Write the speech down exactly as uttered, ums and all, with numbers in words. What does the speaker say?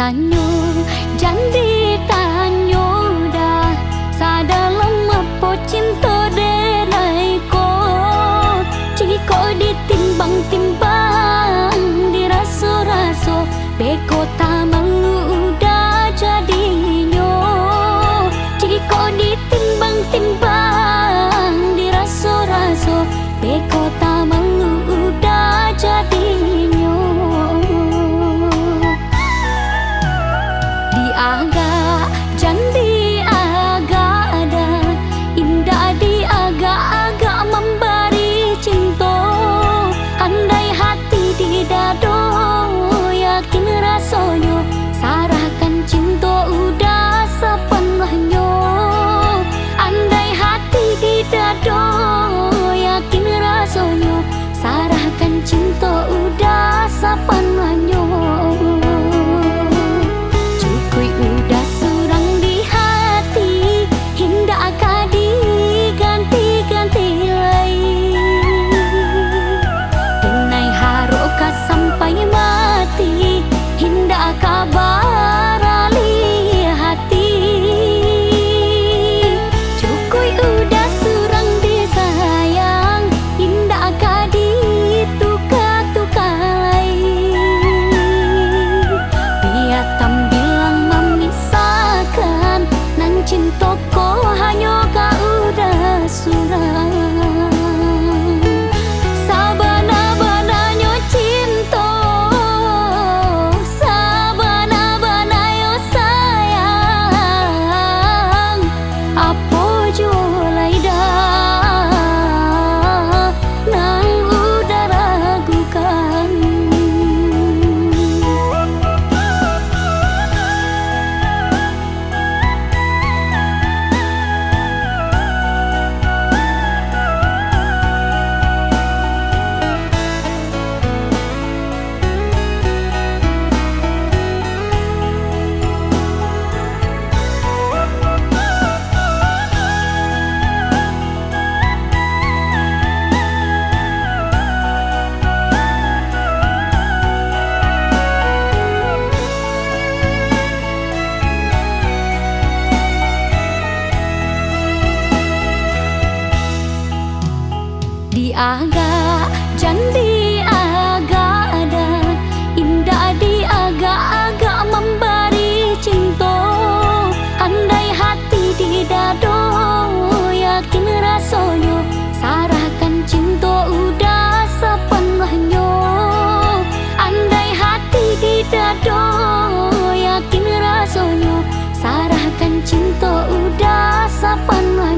Tanyo, jan ditanyo dah, sadalam apo cinto dek lai ko? Jikok ditimbang-timbang, diraso-raso, beko tamalu udah jadinyo. Jikok ditimbang-timbang, diraso-raso, beko tamalu udah jadinyo. Diagak jan diagak dah, indak diagak-agak mambari cinto. Andai hati di dado yakin rasonyo, sarahkan cinto udah sapanuahnyo. Andai hati di dado yakin rasonyo, sarahkan cinto udah sapanuahnyo. Cukuik udah surang di hati, indak ka diganti-ganti lai. Denai harok ka sampai mati, indak ka baralih hati. Cukuik udah surang disayang, indak ka dituka-tuka lai. Bia tambilang mamisahkan, nan cinto ko hanyo ka udah surang. Sabana-bananyo cinto, sabana-bananyo sayang, apo juo lai dah nan udah ragukan. Diagak jan diagak dah, indak diagak-agak mambari cinto. Andai hati di dado yakin rasonyo, sarahkan cinto udah sapanuahnyo. Andai hati di dado yakin rasonyo, sarahkan cinto udah sapanuahnyo.